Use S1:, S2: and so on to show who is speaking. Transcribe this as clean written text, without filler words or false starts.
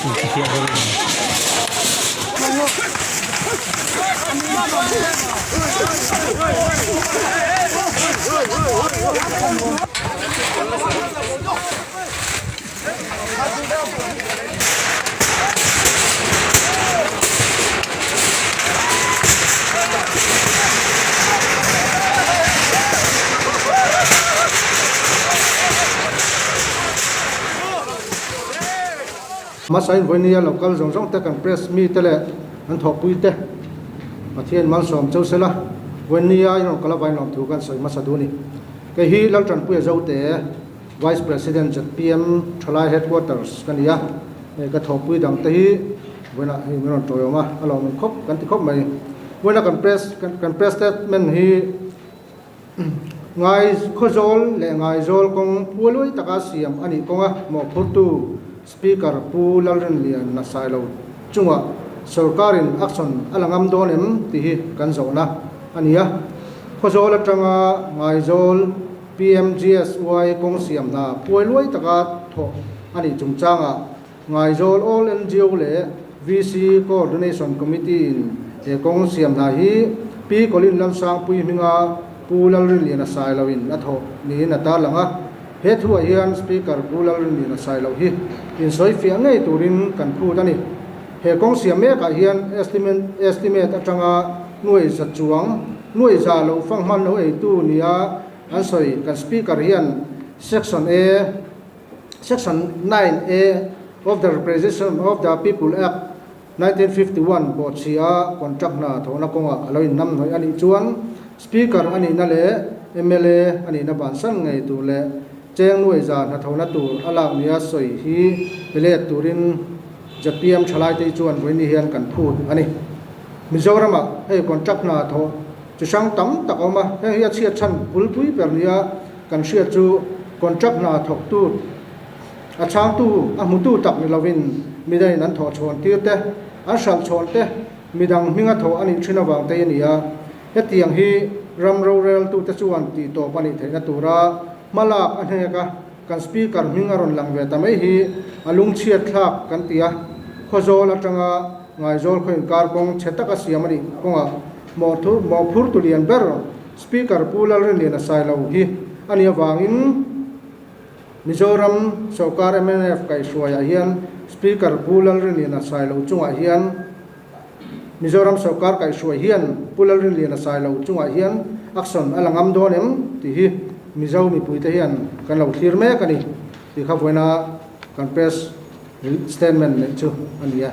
S1: chu fiah vel a ni.
S2: Hmasain vawinia lo kal zawng zawng te kan press mi te leh an thawhpui te Pathian malsawm cheu sela vawinia in rawn kal avain lawmthu kan sawi hmasa duh a ni. Kei hi Laltanpuia Zote. Vice President zpm Thalai Headquarters ka ni a, hei ka thawhpui dang te hi vawiinah hei min rawn tawiawm a, a lawmawm khawp kan ti khawp mai. Vawiina kan press kan press statement hi ngai Khawzawl leh Ngaizawl kawng pualuai taka siam a nih kawnga mawhphurtu Speaker Pu Lalrinlian Nasailo chungah sorkarin action a la ngam dawn em tih hi kan zawhna a ni a. Khawzawl atanga Ngaizawl PMGSY kawng siam hna puai luai taka thawh a nih chungchangah Ngaizawl All ngo leh VC Coordination Committee in he kawng siam hna hi Pi Colin Lalsangpui hminga Pu Lalrinliana Sailo in a thawh niin a tarlang a. He thuah hian Speaker Pu Lalrinliana Sailo hi insawifiah ngei turin kan phut a ni. He kawng siam mekah hian estimate atanga nuai za chuang, nuai za lo fanghman lo eitu nia an sawi. Kan Speaker hian Section A, Section 9A of the Representation of the People Act, 1951 bawhchhia contract hna thawhna kawngah a lo innam hnawih a nih chuan Speaker a nihna leh mla a nihna bansan ngei tur leh cheng nuai za hnathawhna tur a lak nia sawi hi pe let turin zpm thalaite chuan vawiini hian kan phut a ni. Mizoramah hei contract hna thawh chi hrang tam tak a awm a, heng hi a chhiat chhan bulpui ber nia kan hriat chu contract hna thawktu A chhangtu, a hmutu tak ni lovin midangin an thawh chhawn tir te, an hralh chhawn te, midang hminga thawh a nih thin avang te a ni a. Hetiang hi ram roreltute chuan tih tawp a nih theihna tura hma lak a hnek a, kan Speaker hming a rawn lang ve ta mai hi a lungchhiat thlak kan ti a. Khawzawl atanga Ngaizawl khaw inkar kawng chhe taka siam a nih kawngah mawhphurtu lian ber Speaker Pu Lalrinliana Sailo hi a nih avangin, Mizoram sawrkar mnf kaihhruaiah hian Speaker Pu Lalrinliana Sailo chungah hian Mizoram sawrkar kaihhruai hian Pu Lalrinliana Sailo chungah hian action a la ngam dawn em tih hi Mizo mipuite hian kan lo thlir mek a ni tih kha vawiina kan press statement neih chu a ni a.